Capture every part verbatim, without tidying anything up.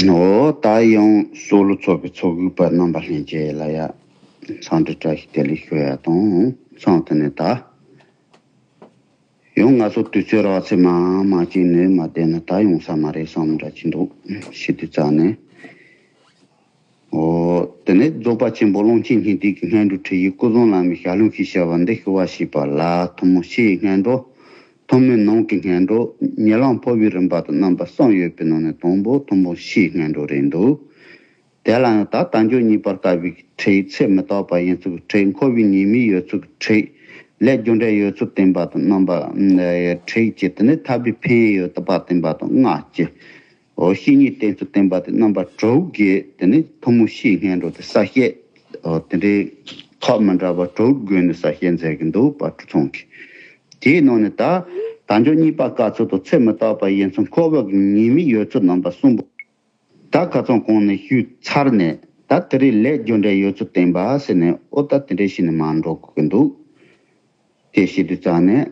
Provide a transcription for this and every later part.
འོ་ད་ཡང་སོ་ལོ་ཚོགས་པའི་ཚོགས་དབུས་པ་རྣམ་པ་ལྷན་རྒྱས་ལ་ཡ་འཚམས་འདྲི་བཀྲ་ཤིས་བདེ་ལེགས་ཞུ་ཡ་དང་། མཚམས་དེ་ནས་ད་ཡང་ང་ཚོ་དུས་ཚོད་རག་ཚེ་མ་མ་གཅིག་ནས་མ་བསྡད་ན་ད་ཡོང་ས་མ་རེད་བསམ་འདྲ་ཅིག་འདུག་ཤི་དུས་ཙང་ནས། འོ། དེ་ནས་རྫོགས་པ་ཆེན་པོ་ཀློང་ཆེན་སྙིང་ཐིག་གི་སྔོན་འགྲོ་ཁྲིད་ཡིག་ཀུན་བཟང་བླ་མའི་ཞལ་ལུང་ཞེས་བྱ་བ་འདི་ཞུ་བ་ཞེས་པ་ལ་ཐུན་མོང་ཕྱིའི་སྔོན་འགྲོ། ཐུན་མོང་ནང་གི་སྔོན་འགྲོ། ཉེ་ལམ་འཕོ་བའི་རིམ་པ་དང་རྣམ་པ་གསུམ་ཡོད་པའི་ནང་ནས་དང་པོ་ཐུན་མོང་ཕྱིའི་སྔོན་འགྲོ་རེད་འདུག་དེ་ལ་ཡང་ད་དལ་འབྱོར་གཉིས་པར་དཀའ་བའི་ཁྲིད། ཚེ་མི་རྟག་པ་ཡིན་ཚུལ་གྱི་ཁྲིད། འཁོར་བའི་ཉེས་དམིགས་ཡོད་ཚུལ་གྱི་ཁྲིད། ལས་རྒྱུ་འབྲས་ཡོད་ཚུལ་བསྟན་པ་དང་རྣམ་པ་ཁྲིད་བཅས། དེ་ནས་ཐར་པའི་ཕན་ཡོན་ཡོད་པ་བསྟན་པ་དང་སྔགས་ཀྱི། འོ། བཤེས་གཉེན་བསྟེན་ཚུལ་བསྟན་པ་དེ་རྣམ་པ་དྲུག་གིས་དེ་ནི་ཐུན་མོང་ཕྱིའི་སྔོན་འགྲོ་དེ་གསལ་བཤད། འོ། དེ་འདྲའི་ཐོག་མི་འདྲ་བ་དྲུག་བགོས་ནས་གསལ་བཤད་མཛད་ཀྱི་འདུག་དཔལ་སྤྲུལ་ཚང་གིས། དེའི་ནང་ནས་ད་དལ་འབྱོར་གཉིས་པ་དཀའ་ཚུལ་དང་ཚེ་མི་རྟག་པ་ཡིན་ཚུལ། འཁོར་བ་གི་ཉེས་དམིགས་ཡོད་ཚུལ་རྣམ་པ་གསུམ་པོ། ད་ཁ་སང་གོང་ནས་ཞུས་ཚར་ནས། ད་དེ་རིང་ལས་རྒྱུ་འབྲས་ཡོད་ཚུལ་བསྟན་པ་ཟེར་ནས། འོ། ད་དེ་འདྲའི་བྱས་ནས་མར་འགྲོ་དགོས་ཀྱི་འདུག་དེ་བྱེད་དུས་ཙང་ནས།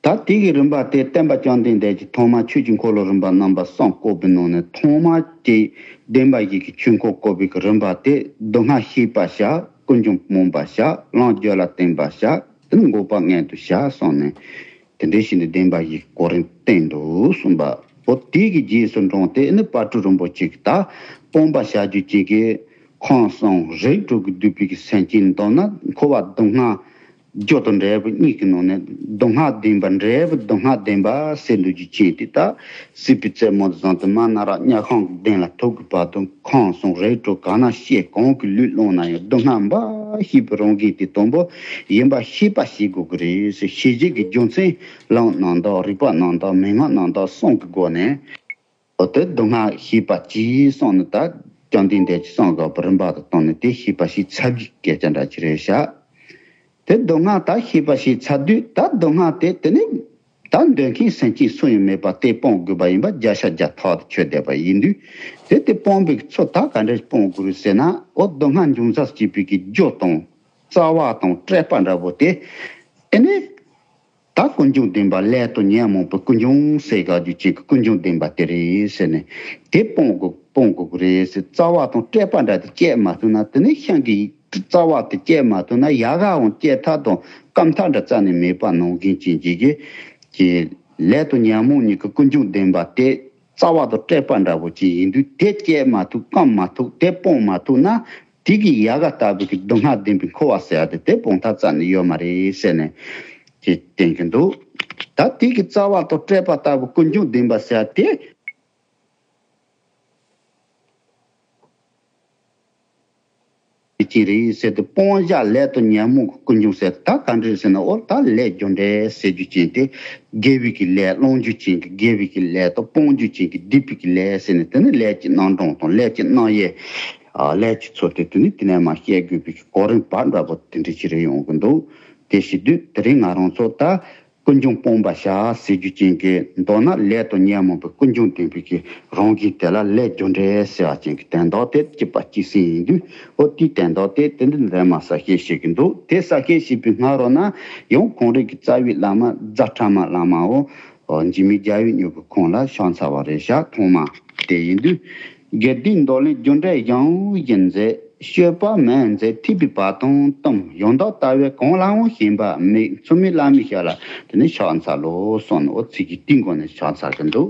ད་དེ་གི་རིམ་པ་དེ་སྟོན་པ་བཅོམ་ལྡན་འདས་ཀྱིས་ཐོག་མར་ཆོས་ཀྱི་འཁོར་ལོ་རིམ་པ་རྣམ་པ་གསུམ་བསྐོར་བའི་ནང་ནས། ཐོག་མར་དེ་བདེན་པ་བཞི་གི་ཆོས་འཁོར་བསྐོར་བའི་གི་རིམ་པ་དེ། སྡུག་བསྔལ་ཤེས་པར་བྱ། ཀུན་འབྱུང་སྤོང་བར་བྱ། ལམ་རྒྱུད་ལ་བརྟེན་པར་བྱ། དེ་ནི་འགོག་པ་མངོན་དུ་བྱ་གསུངས་ནས། དེ་འདྲའི་བྱས་ནས་བདེན་པ་བཞི་གི་གོ་རིམ་བསྟན་འདུག་གསུངས་པ། འོ། དེ་གི་རྗེས་སུ་འབྲངས་ཏེ་ནི་དཔལ་སྤྲུལ་རིན་པོ་ཆེ་གིས་ད་སྤོང་བར་བྱ་རྒྱུ་ཅན་གྱི་ཁམས་གསུམ་རིགས་དྲུག་གིས་བསྡུས་པའི་གི་སེམས་ཅན། མདོར་ན་འཁོར་བ་སྡུག་བསྔལ་རྒྱུ་དང་འབྲས་བུ་གཉིས་ཀྱི་ནང་ནས་སྡུག་བསྔལ་བདེན་པ། འབྲས་བུ་སྡུག་བསྔལ་བདེན་པ་ཟེར་འདུག་རྒྱུ་ཅན་དེ། ད་སྲིད་པའི་རྩེ་མོ་བཟུང་སྟེ་མར་ནཱ་རོ་དམྱལ་ཁམས་ཀྱི་གདན་ལ་ཐུག་གི་བར་དུ་ཁམས་གསུམ་རིགས་དྲུག་གང་ན་སྐྱེས་གང་གི་ལུས་བླངས་ན་ཡང་སྡུག་བསྔལ་འབའ་ཞིག་གི་རང་བཞིན་དེ་དང་པོ་ཡིན་པ་ཤེས་པ་ཞིག་དགོས་ཀྱི་རེད་ཟེར། ཤེས་བྱེད་ཀྱི་རྒྱུ་མཚན་ལམ་རྣམ་དག་རིགས་པ་རྣམ་དག་མན་ངག་རྣམ་དག་གསུམ་གྱི་སྒོ་ནས། འོ། དེ་སྡུག་བསྔལ་ཤེས་པ་གྱིས་གསུངས་ནས། ད་བཅོམ་ལྡན་འདས་ཀྱིས་གསུངས་དགོས་པའི་རིམ་པ་དང་བསྟུན་ནས་དེ་ཤེས་པ་ཞིག་ཚར་རྒྱུའི་སྐད་ཆ་འདྲ་ཅིག་རེད་ཤག་དེ་སྡུག་བསྔལ་ད་ཤེས་པ་ཞིག་ཚར་དུས། ད་སྡུག་བསྔལ་དེ་དེ་ནི་ད་འདོད་མཁན་སེམས་ཅན་སུ་ཡང་མེད་པ་དེ་སྤོང་དགོས་པ་ཡིན་པ་བརྒྱ་ཆ་བརྒྱ་ཐག་ཏུ་ཆོད་བསྡད་པ་ཡིན་དུས། དེ་དེ་སྤོང་བའི་ཚུལ་ད་ག་འདྲ་སྤོང་དགོས་རེད་ཟེར་ན། འོ། སྡུག་བསྔལ་འབྱུང་སར་བྱེད་པའི་གི་རྒྱུ་དང་རྩ་བ་དང་སྤྲོས་པ་འདྲ་པོ་དེ། དེ་ནི་ད་ཀུན་འབྱུང་བདེན་པ། ལས་དང་ཉོན་མོངས་པའི་ཀུན་འབྱུང་ཟེར་དགོས་རྒྱུ་ཅན་གྱི་ཀུན་འབྱུང་བདེན་པ་དེ་རེད་ཟེར་ནས། དེ་སྤོང་དགོས་སྤོང་དགོས་ཀྱི་རེད་ཟེར། རྩ་བ་དང་སྤྲོས་པ་འདྲ་དེ་བཅད་མ་ཐུབ་ན། དེ་ནི་ཤིང་གི་རྩ་བ་དེ་བཅད་མ་ཐུབ་ན་ཡལ་ག་འང་བཅད་ཐབས་དང་སྐམ་ཐབས་འདྲ་རྩ་ནས་མེད་པ་ནང་བཞིན་ཅན་གྱི་གི་ལས་དང་ཉོན་མོངས་གཉིས་ཀྱི་ཀུན་འབྱུང་བདེན་པ་དེ་རྩ་བ་དང་སྤྲོས་པ་འདྲ་པོ་ཅིག་ཡིན་དུས། དེ་བཅད་མ་ཐུབ། སྐམ་མ་ཐུབ། དེ་སྤོང་མ་ཐུབ་ན། དེ་གི་ཡལ་ག་ལྟ་བུའི་གི་སྡུག་བསྔལ་བདེན་པའི་འཁོར་བ་ཟེར་ཡ་དེ་དེ་སྤོང་ཐབས་རྩ་ནས་ཡོད་མ་རེད་ཟེར་ནས་ཅེས་བསྟན་གྱི་འདུག་ད་དེ་གི་རྩ་བ་དང་སྤྲོས་པ་ལྟ་བུ་ཀུན་འབྱུང་བདེན་པ་ཟེར་ཡ་དེ། དེ་ཅི་རེད་ཟེར་དུས། སྤང་བྱ་ལས་དང་ཉོན་མོངས་ཀྱི་ཀུན་འབྱུང་ཟེར། ད་ག་འདྲ་ཟེར་ན། འོ། ད་ལས་རྒྱུ་འབྲས་ཟེར་རྒྱུ་ཅན་དེ། དགེ་བའི་གི་ལས་བླང་རྒྱུ་ཅན་གྱི་དགེ་བའི་གི་ལས་དང་། སྤང་རྒྱུ་ཅན་གྱི་སྡིག་པའི་གི་ལས་ཟེར་ནས། དེ་ནི་ལས་ཀྱི་རྣམ་གྲངས་དང་ལས་ཀྱི་རྣམ་དབྱེ། ཨ། ལས་ཀྱི་ཚུལ་དེ་དེ་ནི་དེ་ནས་མར་བཤད་དགོས་པའི་གི་གོ་རིམ་བག་འདྲ་པོ་དེ་འདྲ་ཅིག་རེད་ཡོང་གི་འདུག་དེ་བྱེད་དུས་དེ་རིང་ང་རང་ཚོ་ད་ཀུན་འབྱུང་སྤོང་བར་བྱ་ཟེར་རྒྱུ་ཅན་གྱི། མདོར་ན་ལས་དང་ཉོན་མོངས་པའི་ཀུན་འབྱུང་བདེན་པའི་གི་རང་བཞིན་དེ་ལ་ལས་རྒྱུ་འབྲས་ཟེར་བ་ཅན་གྱི་དོན་དག་དེ་གཅིག་པ་གཅིག་སེ་ཡིན་དུས། འོ། དེའི་དོན་དག་དེ་དེ་འདི་འདྲ་མར་གསལ་བཤད་བྱེད་ཀྱི་འདུག་དེ་གསལ་བཤད་བྱེད་པའི་སྔ་རོལ་ན་ཡང་གངས་རི་གི་རྩ་བའི་བླ་མ་རྫ་ཕྲ་མ་བླ་མ། འོ། འཇིགས་མེད་རྒྱལ་བའི་སྨྱུ་གུ་ཁོང་ལ་ཕྱག་འཚལ་བ་རེད་ཤག་ཐོག་མ་དེ་ཡིན་དུས། དགེ་སྡིག་འདོར་ལེན་རྒྱུ་འབྲས་གཞན་བཞིན་མཛད། སྤྱོད་པ་མིན་མཛད་ཐེག་པའི་བར་དང་གཏམ། ཡང་དག་ལྟ་བས་གང་ལའང་ཞེན་པ་མེད། མཚུངས་མེད་བླ་མའི་ཞབས་ལ་དེ་ནི་ཕྱག་འཚལ་ལོ་གསུངས་ནས། འོ། ཚིག་གི་སྟེང་སྒོ་ནས་ཕྱག་འཚལ་གྱི་འདུག་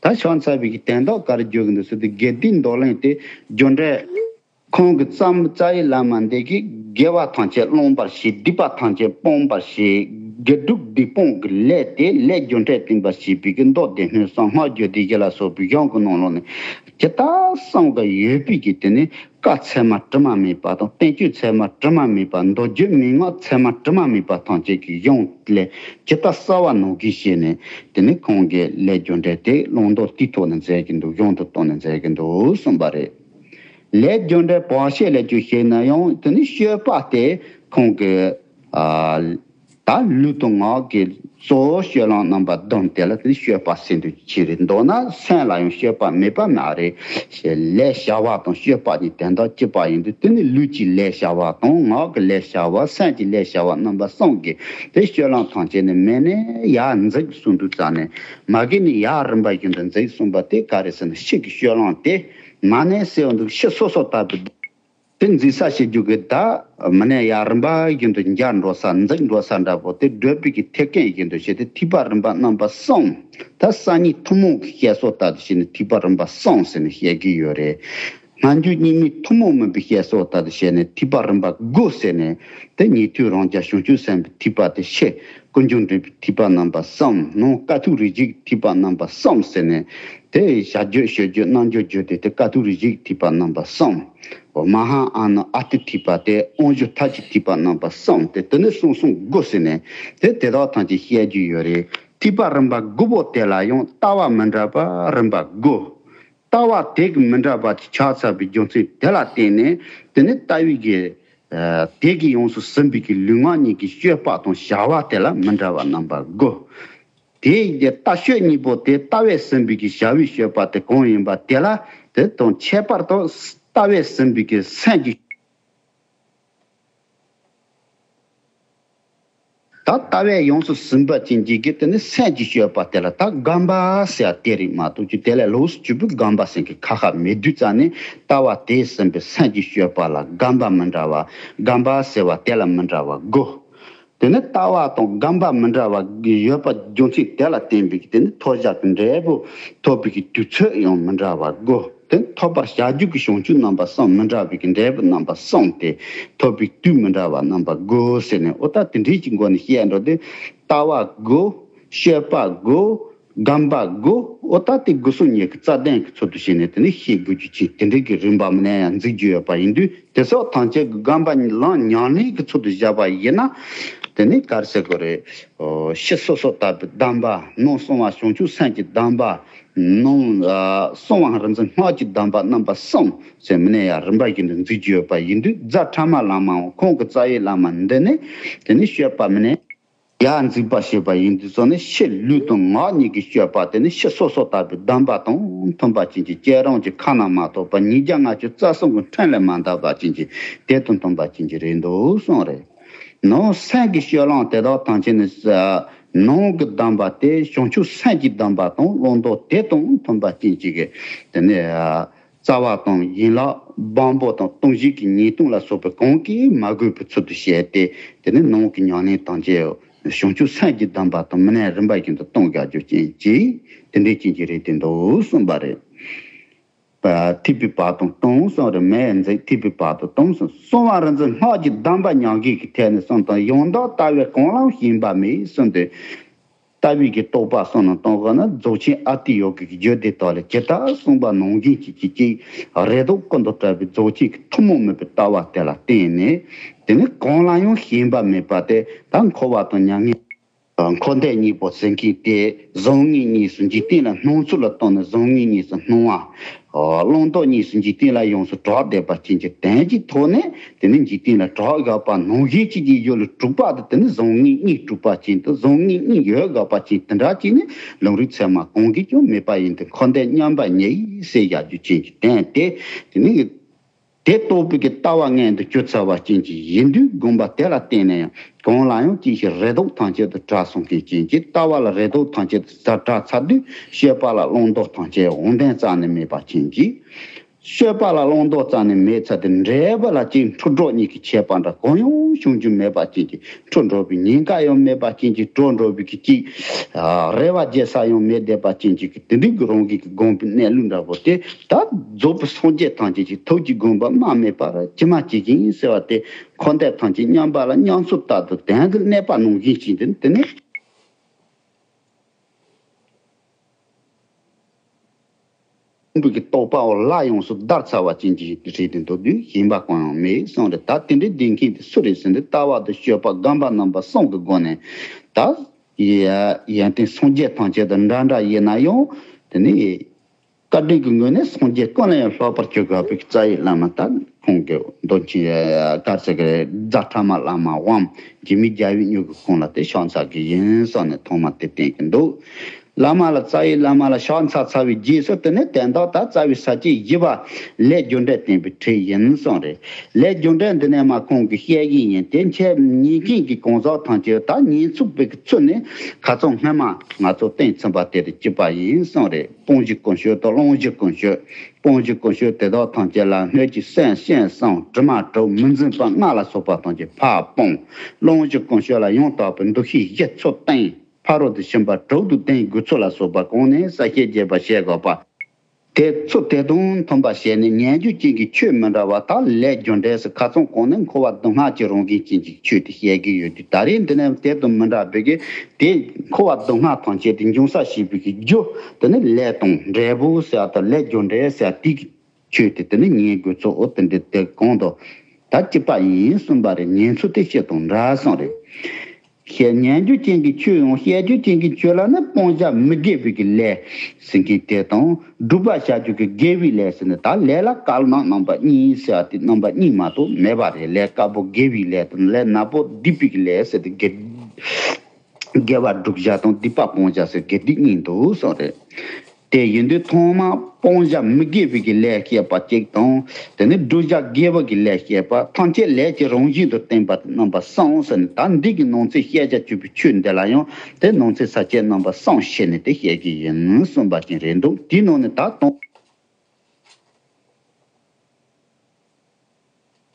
ད་ཕྱག་འཚལ་བའི་གི་དོན་དག་ག་རེ་བརྗོད་ཀྱི་འདུག་ཟེར་དུས། དགེ་སྡིག་འདོར་ལེན་དེ་རྒྱུ་འབྲས། ཁོང་གི་རྩ་རྩ་བའི་བླ་མ་འདི་གིས་དགེ་བ་ཐམས་ཅད་བླང་བར་བྱེད། སྡིག་པ་ཐམས་ཅད་སྤོང་བར་བྱེད། དགེ་སྒྲུབ་སྡིག་སྤོང་གི་ལས་དེ་ལས་རྒྱུ་འབྲས་བསྟན་པར་བྱེད་པའི་གི་མདོ་སྡེ་སྣོད་གསུམ། སྔགས་རྒྱུད་སྡེ་བཞི་ལ་སོགས་པའི་གཞུང་གི་ནང་ལོགས་ནས་ཇི་ལྟར་གསུངས་ཀྱི་ཡོད་པའི་གི། དེ་ནི་བཀའ་ཚད་མ་དྲི་མ་མེད་པ་དང་། བསྟན་བཅོས་ཚད་མ་དྲི་མ་མེད་པ། མདོ་རྒྱུད་མན་ངག་ཚད་མ་དྲི་མ་མེད་པ་ཐམས་ཅད་ཀྱི་གཞུང་ལས་ཇི་ལྟར་གསལ་བ་ནང་བཞིན་བྱས་ནས། དེ་ནི་ཁོང་གིས་ལས་རྒྱུ་འབྲས་དེ་བླང་དོར་དེའི་ཐོག་ནས་མཛད་ཀྱི་འདུག་གཞུང་དུ་བཏོན་ནས་མཛད་ཀྱི་འདུག་གསུངས་པ་རེད། ལས་རྒྱུ་འབྲས་བར་ཆད་ལས་རྒྱུ་ཞེ་ན་ཡང་། དེ་ནི་སྤྱོད་པ་དེ་ཁོང་གིས། ཨ། ད་ལུས་དང་ངག་གི་གཙོ་བོ་སྤྱོད་ལམ་རྣམ་པ་བདུན་དེ་ལ་དེ་སྤྱོད་པ་ཟེར་འདུག་ཅི་རེད་འདུག་ན། སེམས་ལ་ཡང་སྤྱོད་པ་མེད་པ་མ་རེད། ལས་བྱ་བ་དང་སྤྱོད་པ་གཉིས་དོན་དག་གཅིག་པ་ཡིན་དུས། དེ་ནི་ལུས་ཀྱི་ལས་བྱ་བ་དང་། ངག་གི་ལས་བྱ་བ། སེམས་ཀྱི་ལས་བྱ་བ་རྣམ་པ་གསུམ་གྱི་དེ་སྤྱོད་ལམ་ཐམས་ཅད་ནི་མེད་ནས་ཡར་འཛེགས་སུ་འདུག་ཙ་ནས། མ་གི་ནི་ཡར་རིམ་པ་བཞིན་དུ་འཛེགས་གསུངས་པ་དེ་ག་རེ་ཟེར་ན། ཕྱི་གི་སྤྱོད་ལམ་དེ་མ་ནས་ཟེར་བ་འདུག་ཕྱི་སོ་སོ་ལྟ་བུ། དེ་འཛིན་ས་བྱེད་རྒྱུ་གི་ད་མི་ནས་ཡར་རིམ་པ་བཞིན་དུ་འགྱར་འགྲོ་ས། འཛེགས་འགྲོ་ས་འདྲ་པོ་དེ་བགྲོད་པའི་གི་ཐེག་དཀོན་བཞིན་དུ་བྱས་ཏེ། ཐེག་པ་རིམ་པ་རྣམ་པ་གསུམ། ད་སང་ཉིན་ཐུན་མོང་གི་བཤད་སྲོལ་ལྟར་དུ་བྱས་ནས་ཐེག་པ་རིམ་པ་གསུམ་ཟེར་ནས་བཤད་ཀྱི་ཡོད་རེད། སྔ་འགྱུར་རྙིང་མའི་ཐུན་མོང་མིན་པའི་བཤད་སྲོལ་ལྟར་དུ་བྱས་ནས་ཐེག་པ་རིམ་པ་དགུ་ཟེར་ནས། དེ་ཉན་ཐོས་རང་རྒྱལ་བྱང་ཆུབ་སེམས་དཔའི་ཐེག་པ་དེ། ཕྱི་ཀུན་འབྱུང་འདྲེན་པའི་ཐེག་པ་རྣམ་པ་གསུམ། ནང་དཀའ་ཐུབ་རིགས་བཞི་གི་ཐེག་པ་རྣམ་པ་གསུམ་ཟེར་ནས། དེ་བྱ་རྒྱུད་སྤྱོད་རྒྱུད་རྣལ་འབྱོར་རྒྱུད་དེ། དེ་དཀའ་ཐུབ་རིགས་བཞི་གི་ཐེག་པ་རྣམ་པ་གསུམ། མ་ཧཱ་ཨ་ནུ་ཨ་ཏི་ཐེག་པ་དེ། དབང་ཞུ་ཐབས་ཀྱི་ཐེག་པ་རྣམ་པ་གསུམ་སྟེ། དེ་ནས་གསུམ་གསུམ་དགུ་ཟེར་ནས་དེ་དེ་དག་ཐམས་ཅད་བཤད་རྒྱུ་ཡོད་རེད། ཐེག་པ་རིམ་པ་དགུ་པོ་དེ་ལ་ཡང་ལྟ་བ་མི་འདྲ་བ་རིམ་པ་དགུ། ལྟ་བ་དེ་གི་མི་འདྲ་བ་ཅིག་ཆགས་ཚར་བའི་རྒྱུ་མཚན་དེ་ལ་བརྟེན་ནས། དེ་ནི་ལྟ་བའི་གི་ཨ་དེ་གིས་ཡོངས་སུ་ཟིན་པའི་གི་ལུས་ངག་གཉིས་ཀྱི་སྤྱོད་པ་དང་བྱ་བ་དེ་ལ་མི་འདྲ་བ་རྣམ་པ་དགུ། དེ་ཡི་ལྟ་སྤྱོད་གཉིས་པོ་དེ་ལྟ་བས་ཟིན་པའི་གི་བྱ་བའི་སྤྱོད་པ་དེ་གང་ཡིན་པ་དེ་ལ། དེ་དང་ཁྱད་པར་དུ་ལྟ་བས་ཟིན་པའི་གི་སེམས་ཀྱི། ད་ལྟ་བས་ཡོངས་སུ་ཟིན་པ་ཅན་གྱི་གི་དེ་ནི་སེམས་ཀྱི་སྤྱོད་པ་དེ་ལ་ད་སྒོམ་པ་ཟེར་བ་དེ་རེད་མ་གཏོགས། ཀྱི་དེ་ལས་ལོགས་སུ་གྱུར་པའི་སྒོམ་པ་ཟེར་གྱི་ཁ་ཁ་མེད་དུས་ཙ་ནས། ལྟ་བ་དེས་ཟིན་པའི་སེམས་ཀྱི་སྤྱོད་པ་ལ་སྒོམ་པ་མི་འདྲ་བ། སྒོམ་པ་ཟེར་བ་དེ་ལ་མི་འདྲ་བ་དགུ། དེ་ནི་ལྟ་བ་དང་སྒོམ་པ་མི་འདྲ་བ་ཡོད་པ་རྒྱུ་མཚན་དེ་ལ་བརྟེན་པའི་དེ་ནི་ཐོབ་བྱ་གི་འབྲས་བུ་ཐོབ་པའི་གི་དུས་ཚོད་ཡང་མི་འདྲ་བ་དགུ། དེ་ཐོབ་པར་བྱ་རྒྱུ་གི་བྱང་ཆུབ་རྣམ་པ་གསུམ། མི་འདྲ་བའི་གི་འབྲས་བུ་རྣམ་པ་གསུམ་སྟེ། ཐོབ་པའི་དུས་མི་འདྲ་བ་རྣམ་པ་དགུ་ཟེར་ནས། འོ་ད་དེ་འདྲའི་གི་སྒོ་ནས་བཤད་འགྲོ་དུས། ལྟ་བ་དགུ། སྤྱོད་པ་དགུ། སྒོམ་པ་དགུ། འོ་ད་དེ་དགུ་གསུམ་གཉིས་ཀྱི་རྩ་ལྡན་གྱི་ཚུལ་དུ་བྱས་ནས་དེ་ནི་བཤད་དགོས་རྒྱུ་ཅན། དེ་འདྲའི་གི་རིམ་པ་མི་ནས་ཡར་འཛེགས་རྒྱུ་ཡོད་པ་ཡིན་དུས། དེ་སོགས་ཐམས་ཅད་ཀྱི་སྒོམ་པ་ལམ་ཉམས་ལེན་གྱི་ཚུལ་དུ་བཞག་པ་ཡིན་ན། དེ་ནི་ག་རེ་ཟེར་དགོས་རེད། ཕྱི་སོ་སོ་ལྟ་བུའི་སྡོམ་པ། ནང་གསང་བ་བྱང་ཆུབ་སེམས་ཀྱི་སྡོམ་པ། ནང་གསང་བ་རིག་འཛིན་སྔགས་ཀྱི་སྡོམ་པ་རྣམ་པ་གསུམ་ཟེར་མི་ནས་ཡར་རིམ་པ་བཞིན་དུ་འཛེགས་རྒྱུ་ཡོད་པ་ཡིན་དུས། རྫ་ཕྲ་མ་བླ་མའམ་ཁོང་གི་རྩ་བའི་བླ་མ་འདི་ནི་དེ་ནི་སྤྱོད་པ་མི་ནས་ཡར་འཛེགས་པ་བྱས་པ་ཡིན་དུས་ཙང་ནས། ཕྱི་ལུས་དང་ངག་གཉིས་ཀྱི་སྤྱོད་པ་དེ་ནི་ཕྱི་སོ་སོ་ལྟ་བུའི་སྡོམ་པ་དང་མཐུན་པ་ཅན་གྱི། བསྐྱེད་རིམ་གྱི་ཁ་ན་མ་ཐོ་བ་ཉིས་བརྒྱ་ལྔ་བཅུ་རྩ་གསུམ་གྱི་ཕྲིན་ལས་མ་འདའ་བ་ཅན་གྱི་དེ་དང་མཐུན་པ་ཅན་གྱི་རེད་འདུག་གསུངས་རེད། ནང་སེམས་ཀྱི་སྤྱོད་ལམ་དེ་དག་ཐམས་ཅད་ནི། ནང་གི་སྡོམ་པ་དེ་བྱང་ཆུབ་སེམས་ཀྱི་སྡོམ་པ་དང་བླང་དོར་དེ་དང་མཐུན་པ་ཅན་གྱི་གི་དེ་ནི། རྩ་བ་དང་ཡན་ལག་བམ་པོ་དང་ལྟུང་བྱེད་ཀྱི་ཉེས་ལྟུང་ལ་སོགས་པའི་གང་གིས་མ་གོས་པའི་ཚུལ་དུ་བྱས་ཏེ། དེ་ནི་ནང་གི་ཉམས་ལེན་ཐམས་ཅད་བྱང་ཆུབ་སེམས་ཀྱི་སྡོམ་པ་དང་མི་ནས་རིམ་པ་བཞིན་དུ་གཏོང་བྱ་རྒྱུ་ཅན་གྱི་དེ་འདྲའི་ཅན་གྱི་རེད་དེ་འདུག་གསུངས་པ་རེད། ཐེག་པའི་བར་དུ་གཏོང་གསུངས་རེད། མེད་འཛེགས་ཐེག་པའི་བར་དུ་གཏོང་གསུངས། གསང་བ་རིག་འཛིན་སྔགས་ཀྱི་སྡོམ་པ་ཉམས་རྒུད་ཀྱི་ཐད་ནས་གསུངས་དང་། ཡང་དག་ལྟ་བས་གང་ལའང་ཞེན་པ་མེད་གསུངས་ཏེ། ལྟ་བའི་གི་རྟོག་པ་གསུམ་ནང་གཏོང་དགོས་ན། རྫོགས་ཆེན་ཨ་ཏི་ཡོ་གའི་རྒྱུད་སྡེ་དག་ལས་ཇི་ལྟར་གསུངས་པ་ནང་བཞིན་གྱི་གཅིག་གཅིག་རེ་དོགས་ཀུན་ཏུ་བྲལ་བའི་རྫོགས་ཆེན་གྱི་ཐུན་མོང་མིན་པའི་ལྟ་བ་དེ་ལ་བརྟེན་ནས། དེ་ནི་གང་ལ་ཡང་ཞེན་པ་མེད་པ་དེ། ད་འཁོར་བ་དང་མྱ་ངན། འཁོར་འདས་གཉིས་པོ་ཟེར་མཁན་དེ། གཟུང་བརྙན་གཉིས་སུ་འཇིག་རྟེན་ལ་སྣང་ཚུལ་ལ་བལྟས་ནས་གཟུང་བརྙན་གཉིས་སུ་སྣང་བ། བླང་དོར་གཉིས་སུ་འཇིག་རྟེན་ལ་ཡོངས་སུ་གྲགས་བསྡད་པ་ཅན་གྱི་དོན་གྱི་ཐོག་ནས། དེ་ནི་འཇིག་རྟེན་ལ་གྲགས་དགོས་པ་ནང་བཞིན་གཅིག་གི་ཡུལ་ལ་གྲུབ་པ་དེ། དེ་ནི་གཟུང་བརྙན་གཉིས་གྲུབ་པ་ཅན་དུ། གཟུང་བརྙན་གཉིས་ཡོད་དགོས་པ་ཅན་དེ་འདྲ་ཅིག་ནི་ལུང་རིགས་ཚད་མ་གང་གིས་ཀྱང་མེད་པ་ཡིན་ཏེ། འཁོར་འདས་མཉམ་པ་ཉིད་ཟེར་བྱ་རྒྱུ་ཅན་གྱི་དོན་དེ། དེ་ནི་དེ་རྟོགས་པའི་གི་ལྟ་བ་མངོན་དུ་གྱུར་ཚར་བ་ཅན་གྱི་ཡིན་དུས། དགོངས་པ་དེ་ལ་བརྟེན་ནས་ཡང་གང་ལ་ཡང་ཅི་ཞིག་རེ་དོགས་ཐམས་ཅད་དུ་བྲལ་སོང་མཁན་ཅན་གྱི། ལྟ་བ་ལ་རེ་དོགས་ཐམས་ཅད་དུ་བྲལ་ཚར་དུས། སྤྱོད་པ་ལ་བླང་དོར་ཐམས་ཅད་དབང་དོན་རྩ་ནས་མེད་པ་ཅན་གྱི། སྤྱོད་པ་ལ་བླང་དོར་རྩ་ནས་མེད་ཚར་དུས། འབྲས་བུ་ལ་ཅིག་འཁྲུལ་གྲོལ་གཉིས་ཀྱི་ཁྱད་པར་འདྲ་གང་ཡང་བྱུང་རྒྱུ་མེད་པ་ཅན་གྱི། འཁྲུལ་འགྲོ་བའི་ཉེན་ཁ་ཡང་མེད་པ་ཅན་གྱི། གྲོལ་འགྲོ་བའི་གི་ཅིག་རེ་བ་བརྗེད་ས་ཡང་མེད་བསྡད་པ་ཅན་གྱི། དེ་འདྲའི་གི་རང་གི་གི་དགོངས་པའི་གནས་ལུགས་འདྲ་པོ་དེ། ད་རྫོགས་པའི་སངས་རྒྱས་ཐམས་ཅད་ཀྱི་ཐུགས་ཀྱི་དགོངས་པ་སྨྲ་མེད་པར་ཇི་མ་ཇི་བཞིན་ཟེར་བ་དེ། འཁོར་འདས་ཐམས་ཅད་མཉམ་པ་ལ་མཉམ་སུ་ལྟར་དུ་དོན་དུ་གནས་པ་ནང་བཞིན་ཅན་དེ། དེ་ནི། ཁོང་གི་རྟོག་པའོ་ལ་ཡོངས་སུ་བདར་ཚར་བ་ཅན་གྱི་རེད་དེ་འདུག་དུས། ཞེན་པ་གང་ཡང་མེད་གསུངས་རེད། ད་དེ་འདྲའི་ལྡན་མཁན་དེ་སུ་རེད་ཟེར་ན། ལྟ་བ་དང་སྤྱོད་པ་སྒོམ་པ་རྣམ་པ་གསུམ་གྱི་སྒོ་ནས། ད་ཡ་ཡོན་ཏན་སངས་རྒྱས་ཐམས་ཅད་དང་འདྲ་འདྲ་ཡིན་ན་ཡང་། དེ་ནི། བཀའ་དྲིན་གྱི་ངོས་ནས་སངས་རྒྱས་ཀུན་ལས་ཡང་ལྷག་པར་གྱུར་དགོས་པའི་རྩ་བའི་བླ་མ་དང་ཁོང་གི་མདོ་ཆེན་ག་ཟེར་གི་རེད། རྫ་ཕྲ་མ་བླ་མ་དབང་འཇིགས་མེད་རྒྱལ་བའི་མྱུ་གུ་ཁོང་ལ་དེ་ཕྱག་འཚལ་གི་ཡིན་བསམ་ནས་ཐོག་མ་དེ་བསྟན་གི་འདུག་བླ་མ་ལ་རྩ་བའི་བླ་མ་ལ་ཕྱག་འཚལ་ཚར་བའི་རྗེས་སུ་དེ་ནས་དོན་དག་ད་རྩ་བའི་ས་བཅད་བཞི་པ་ལས་རྒྱུ་འབྲས་བསྟན་པའི་ཁྲིད་ཡིན་གསུངས་རེད། ལས་རྒྱུ་འབྲས་འདི་ནས་མ་ཁོང་གི་བཤད་ཀྱི་ཡིན། དེ་འཆད་ཉན་མཁན་གྱི་གང་ཟག་ཐམས་ཅད་ད་ཉན་ཚུགས་པའི་ཚུལ་ནས་ཁ་སང་སྔོན་མ་ང་ཚོ་གཏན་ཚིགས་པ་དེ་དང་གཅིག་པ་ཡིན་གསུངས་རེད། སྤོང་བྱེད་ཀུན་སྤྱོད་དང་བླང་བྱ་ཀུན་སྤྱོད། སྤོང་བྱེད་ཀུན་སྤྱོད་དེ་དག་ཐམས་ཅད་ལ་སྣོད་ཀྱི་སེམས་ཤེས་བསམ་དྲི་མ་དྲི་མི་འཛིན་པ་ལྔ་ལ་སོགས་པ་ཐམས་ཅད་ཕར་སྤོང་། བླང་བྱ་ཀུན་སྤྱོད་ལ་ཡང་དག་པའི་འདུ་ཤེས་བཞི་ཚུལ་བསྟེན། ཕ་རོལ་ཏུ་ཕྱིན་པ་དྲུག་ཏུ་བསྟེན་དགོས་ཚུལ་ལ་སོགས་པ་གོང་ནས་གསལ་བཤད་རྒྱས་པ་བྱེད་དགོས་པ། དེ་ཚུལ་དེ་དང་མཐུན་པ་བྱས་ནས་ཉན་རྒྱུ་ཅན་གྱི་ཆོས་མི་འདྲ་བ་དག་ལས་རྒྱུ་འབྲས་སུ་ཁ་སང་གོང་ནས་འཁོར་བ་སྡུག་བསྔལ་གྱི་རང་བཞིན་ཅན་གྱི་ཆོས་དེ་བཤད་ཀྱི་ཡོད་དུས། ད་རེས་འདི་ནས་དེ་དང་མི་འདྲ་བའི་གི་དེ་འཁོར་བ་སྡུག་བསྔལ་ཐམས་ཅད་དེ་འབྱུང་ས་བྱེད་པའི་གི་རྒྱུ་དེ་ནི་ལས་དང་འབྲས་བུ་ཟེར་བ་དང་ལས་རྒྱུ་འབྲས་ཟེར་བ་དེ་གི་ཆོས་དེ་དེ་ནི་ཉན་དགོས་ཚུལ། འོ་དེ་འདྲ་དེ་གོང་དུ་ད་གཅིག་པ་ཡིན་གསུངས་པ་རེད། ཉན་ཚུལ་དེ་ཆོས་དང་འདྲ་གསུངས་རེད། ཞེས་ཉན་རྒྱུ་ཅན་གྱི་ཆོས་ཡང་བཤད་རྒྱུ་ཅན་གྱི་ཆོས་ལ་ནི་སྤོང་བྱ་མི་དགེ་བའི་གི་ལས་ཟེར་མཁན་དེ་དང་། སྒྲུབ་པར་བྱ་རྒྱུ་གི་དགེ་བའི་ལས་ཟེར་ནས་ད་ལས་ལ་བཀའ་ལ་རྣམ་པ་གཉིས་ཟེར་བ་དེ་རྣམ་པ་གཉིས་མ་གཏོགས་མེད་པ་རེད། ལས་དཀར་པོ་དགེ་བའི་ལས་དང་ལས་ནག་པོ་སྡིག་པའི་གི་ལས་ཟེར་ཏེ་དགེ་དགེ་བ་སྒྲུབ་བྱ་དང་སྡིག་པ་སྤོང་བྱ་ཟེར་དགེ་སྡིག་གཉིས་འདུག་གསུངས་རེད། དེ་ཡིན་དུས་ཐོག་མར་སྤོང་བྱ་མི་དགེ་བའི་གི་ལས་བཤད་པ་གཅིག་དང་། དེ་ནས་བསྒྲུབ་བྱ་དགེ་བ་གི་ལས་བཤད་པ་ཐམས་ཅད་ལས་ཀྱི་རང་བཞིན་དུ་བསྟན་པ་རྣམ་པ་གསུམ་ཟེར་ནས། ད་འདི་གི་ནང་ཚན་བཤད་བྱ་སྤྱོད་པའི་ཆོས་འདི་ལ་ཡང་དེ་ནང་ཚན་ས་བཅད་རྣམ་པ་གསུམ་བཤད་ནས་དེ་བཤད་ཀྱི་ཡིན་གསུངས་པ་ཅན་རེད་འདུག་དེའི་ནང་ནས་ད་དང་།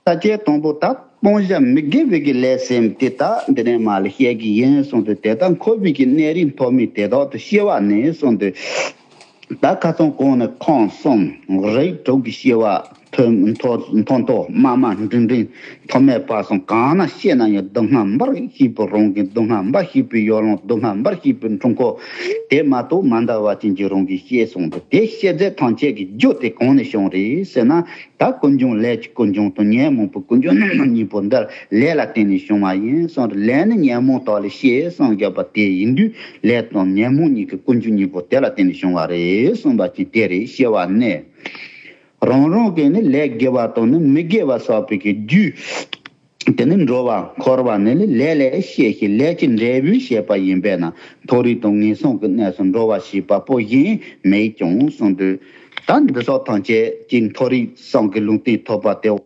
ས་བཅད་དང་པོ་ད་སྤོང་བྱ་མི་དགེ་བའི་གི་ལས་ཟེར་དེ་ད་འདི་ནས་མར་ལ་བཤད་ཀྱི་ཡིན་གསུངས་ཏེ། དེ་ལྟར་འཁོར་བའི་གི་གནས་རིས་མཐོ་དམན་དེ་དག་ཏུ་སྐྱེ་བ་ནས་གསུངས་ཏེ། ད་ཁ་སང་གོང་ནས་ཁམས་གསུམ་རིགས་དྲུག་གི་སྐྱེ་བ་མཐོ་མཐོ་མཐོ་མཐོ་དམའ་དམའ་འབྲིང་འབྲིང་མཐོ་དམན་བར་གསུམ་གང་ན་སྐྱེས་ན་ཡང་སྡུག་བསྔལ་འབའ་ཞིག་པོ་རང་གི་སྡུག་བསྔལ་འབའ་ཞིག་པོའི་ཡོ་ལང་སྡུག་བསྔལ་འབའ་ཞིག་པོའི་འཁྲུལ་འཁོར་དེ་མ་གཏོགས་མ་འདའ་བ་ཅན་གྱི་རང་གི་སྐྱེས་སོང་དུས། དེ་སྐྱེ་རྫས་ཐམས་ཅད་ཀྱི་རྒྱུ་དེ་གང་ནས་བྱུང་རེད་ཟེར་ན། ད་ཀུན་འབྱུང་ལས་ཀྱི་ཀུན་འབྱུང་དང་ཉོན་མོངས་པའི་ཀུན་འབྱུང་གཉིས་པོ་འདི་ལས་ལ་བརྟེན་ནས་བྱུང་བ་ཡིན་གསུངས་རེད། ལས་ནི་ཉོན་མོངས་དག་ལས་སྐྱེས་གསུངས་བཞག་པ་དེ་ཡིན་དུས། ལས་དང་ཉོན་མོངས་གཉིས་ཀྱི་ཀུན་འབྱུང་གཉིས་པོ་དེ་ལ་བརྟེན་ནས་བྱུང་བ་རེད་གསུངས་པ་ཅིག་དེ་རེད། སྐྱེ་བ་ནས་རང་རང་གི་ནི་ལས་དགེ་བ་དང་ནི་མི་དགེ་བ་བསགས་པའི་གི་རྒྱུ། དེ་ནི་འགྲོ་བ་འཁོར་བ་ནི་ལས་ལས་སྐྱེས་ཤིང་ལས་ཀྱི་འབྲས་བུས་བྱས་པ་ཡིན་པས་ན། མཐོ་རིས་དང་ངན་སོང་གི་གནས་སུ་འགྲོ་བ་བྱེད་པ་པོ་གཞན་མེད་ཀྱང་གསུངས་དུས། ད་འདི་སོགས་ཐམས་ཅད་ཀྱི་མཐོ་རིས་གསུམ་གྱི་ལུང་བསྟན་ཐོབ་པ་དེ།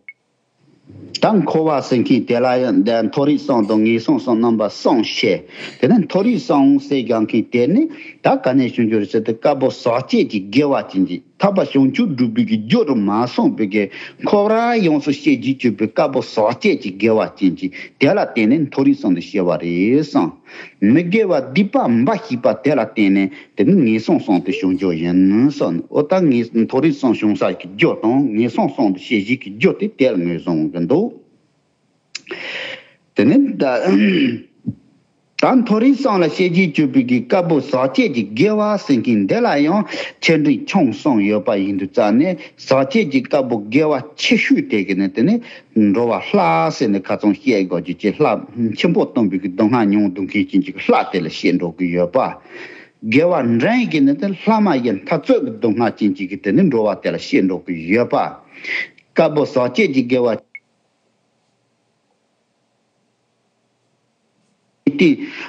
ད་འཁོར་བ་ཟེར་མཁན་དེ་ལ་ཡང་མཐོ་རིས་གསུམ་དང་ངན་སོང་གསུམ་རྣམ་པ་གསུམ་བཤད། དེ་ནི་མཐོ་རིས་གསུམ་ཟེར་བཞག་མཁན་དེ་ནི་ད་ག་ནས་བྱུང་རྒྱུ་རེད་ཟེར་དུས། དཀར་པོ་ཟག་བཅས་ཀྱི་དགེ་བ་ཅན་གྱི་ཐར་པ་བྱང་ཆུབ་སྒྲུབ་པའི་གི་རྒྱུ་རུ་མ་སོང་བའི་གི་འཁོར་བ་ཡོངས་སུ་ཤེས་བྱའི་སྤྱོད་པའི་དཀར་པོ་ཟག་བཅས་ཀྱི་དགེ་བ་ཅན་གྱི་དེ་ལ་བརྟེན་ནས་མཐོ་རིས་གསུམ་དུ་སྐྱེ་བ་རེད་གསུངས། མི་དགེ་བ་སྡིག་པ་འབའ་ཞིག་པ་དེ་ལ་བརྟེན་ནས་དེ་ནི་ངན་སོང་གསུམ་དུ་བྱུང་རྒྱུ་ཡིན་གསུངས། འོ་ད་ངན་མཐོ་རིས་གསུམ་བྱུང་ས་ཀྱི་རྒྱུ་དང་ངན་སོང་གསུམ་དུ་སྐྱེ་བྱེད་ཀྱི་རྒྱུ་དེ་དེ་ལ་ངོས་བཟུང་གི་འདུག་དེ་ནི་ད། ད་མཐོ་རིས་གསུམ་ལ་ཤེས་བྱའི་སྤྱོད་པའི་གི་དཀར་པོ་ཟག་བཅས་ཀྱི་དགེ་བ་ཟེར་མཁན་འདི་ལ་ཡང་ཆེ་འབྲིང་ཆུང་གསུམ་ཡོད་པ་ཡིན་དུས་ཙང་ནས། ཟག་བཅས་ཀྱི་དཀར་པོ་དགེ་བ་ཆེ་ཤོས་དེ་གི་ནི་དེ་ནི་འགྲོ་བ་ལྷ་ཟེར་ནས་ཁ་སང་བཤད་དགོས་རྒྱུ་ཅིག་ལྷ་འཆི་འཕོ་ལྟུང་བའི་གི་སྡུག་བསྔལ་མྱོང་སྡོད་མཁན་ཅན་གྱི་ལྷ་དེ་ལ་བཤད་འགྲོ་གི་ཡོད་པ། དགེ་བ་འབྲིང་གི་ནི་དེ་ལྷ་མ་ཡིན་འཐབ་རྩོད་ཀྱི་སྡུག་བསྔལ་ཅན་གྱི་གི་དེ་ནི་འགྲོ་བ་དེ་ལ་བཤད་འགྲོ་གི་ཡོད་པ། དཀར་པོ་ཟག་བཅས་ཀྱི་དགེ་བ། དེ་